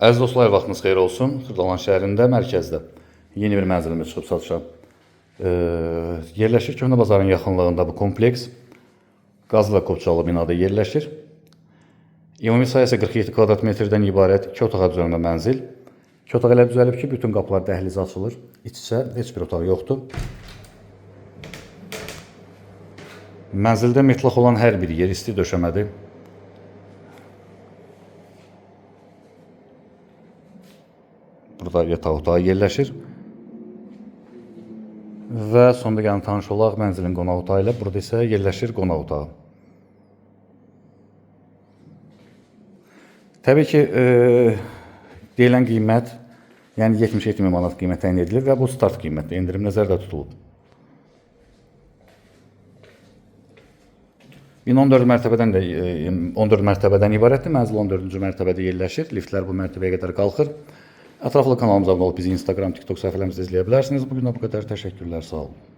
Əziz dostlar, vaxtınız xeyir olsun. Xırdalan şəhərində, mərkəzdə yeni bir mənzilimiz çıxıb satışa. Yerləşir Köhnə Bazarın yaxınlığında bu kompleks. Qazla Kopçalı binada yerləşir. Ümumi sahəsi 47 kvadrat metrdən ibarət 2 otağa düzəlmə mənzil. 2 otaq elə düzəlib ki, bütün qapılar dəhlizə açılır. İç-içə heç bir otaq yoxdur. Mənzildə metlaq olan hər bir yer isti döşəmədir. Burada yataq otağı yerləşir. Və sonda gəlin tanış olaq mənzilin qonaq otağı ilə. Burada isə yerləşir qonaq otağı. Təbii ki, deyilən qiymət, yəni 77 min manat qiymət təyin edilir və bu start qiymətdir. Endirim nəzərdə tutulub. Bina 14 mərtəbədən də 14 mərtəbədən ibarətdir. Mənzil 14-cü mərtəbədə yerləşir. Liftlər bu mərtəbəyə qədər qalxır. Ətraflı kanalımıza abunə olub bizi Instagram, TikTok səhifələrimizdə izləyə bilərsiniz. Bu gün də bu qədər. Təşəkkürlər, sağ olun.